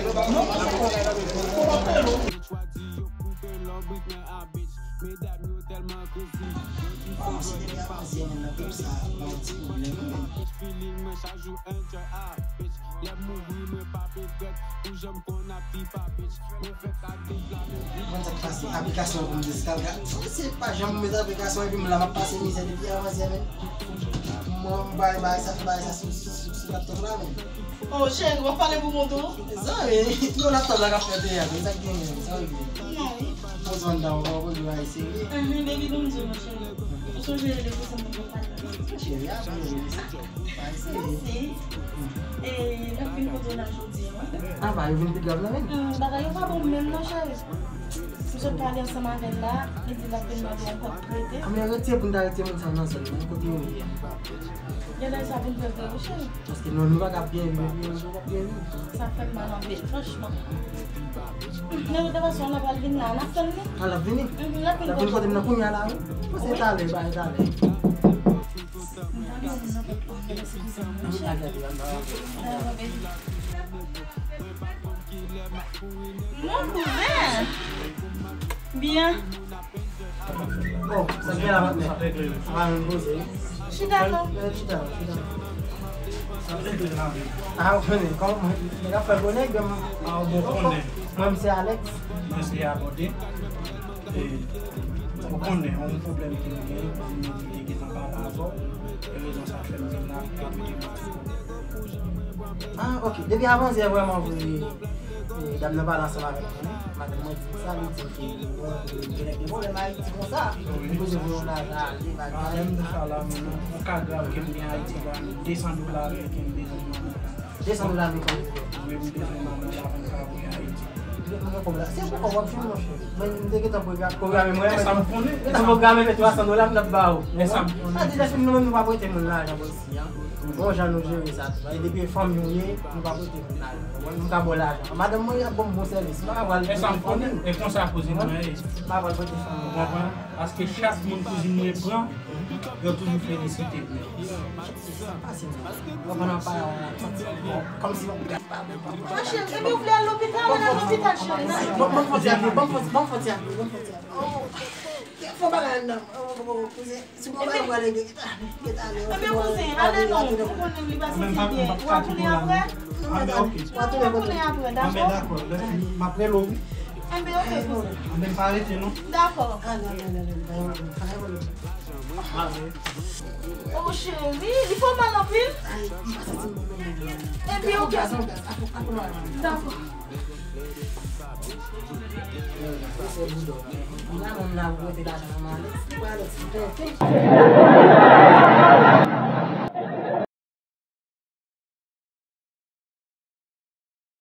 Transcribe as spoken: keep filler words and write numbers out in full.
Mwen pa konn sa w ap fè la, men fò w ap fè l. Bon, si depi avan se menm nan pèp sa, pa yon ti pwoblèm, wi, men. Konn sa k pase, aplikasyon pou m deskalga. Se pa janm mete aplikasyon epi m la m ap pase mizè depi avan yè, men. Mwen, m bay, bay sa, bay sa sou, sou, sou, sou laptop la, men. Oh, cheri, w ap pale pou kont ou? Zanmi, non, laptop la k ap fè peye a, men sa k genyen, zanmi. Non, wi. Poze w anndan, w pa poze w a eseye. Mhm, baby, bon, di w, cheri. Ou sonje lè depi se mwen ki pale? Cheri, a, bon, cheri. Mèsi. E, n ap vin kote w la jodi a, wi. Apa, yo vin pi grav nan men? Hmm, bagay yo pa bon menm non, cheri. M sot pale ansanm avè l la, li di l ap vin mande yon kòb prete. A, men retire pou n ta retire moun sa nan zòn nan, kote yo ye a. Genlè sa vin vre vre, wi, cheri. Paske nou, nou pa ka byen viv, nou pa ka byen viv. Sa fè m mal anpil, franchman. Men de tout fason, l ap al vin la, n ap tann li. A, l ap vini? Mhm, l ap vin kote m nan kounye a la, wi. Bon, se talè, ba, talè. Mon kouzen! Byen! Oh, sa byen la, patnè. Sa pa menm poze, wi. Chita non. Eh, chita, chita. Ah, ou konnen, kòman, nèg ap fè gwo nèg, men, ah, bon, konnen. Mwen, m se Alex. Mwen, se Abòde. E, ou konnen, yon pwoblèm ke m genyen, kouzin mwen te gentan pale avè w, e rezon sa k fè m vin la, e pou te mande w. Ah, ok. Depi avan yè, vrèman vre, e, dam nan pale ansanm avè m, madanm mwen di m sa, li di m ke, bon, gen nèg gen pwoblèm Ayiti konsa, li poze voye yon lajan ale, bagay. Menm sa la, menm yon ka grav ke m gen Ayiti la, de san dola ameriken m bezwen mande. De san dola ameriken. Wi, m bezwen mande la pou m ka voye Ayiti. Mwen gen kòb la. Se pou kòb w ap jwenn, monchè. Mwen, m te gentan pwogra-, pwograme mwen. E sa m konnen. Gentan pwograme men twa san dola m t ap ba ou. E sa m konnen. Sa di depi nou menm nou pa prete moun lajan bòs, an. Bon jan nou jere sa tou. E depi e fanmi w ye, nou pa prete moun lajan. Mwen, m ka ba w lajan. Madanm mwen ap ban m bon sèvis. M pa ka pral prete fanmi m. E konsa kouzin mwen ye. M pa pral prete fanmi m. Ou konprann? Paske chak moun kouzin mwen pran, yo toujou felisite l. Monchè, epi w vle al lopital, al lopital, cheri. Bon, bon, fon ti api, bon, fon, bon, fon ti api, bon, fon ti api. Oh, fò bagay nan. Oh, oh, oh, kouzen, si bon bagay, w ale gen. Ebyen, kouzen, ale non, ou konnen li pa santi byen. W a tounen apre? W a tounen apre, dakò? Dakò, lè fini, m ap rele w, wi. Enben, ok, kouzen. Enben, pa rete, non. Dakò. Oh, cheri, li fè w mal anpil? Enben, ok. Dakò.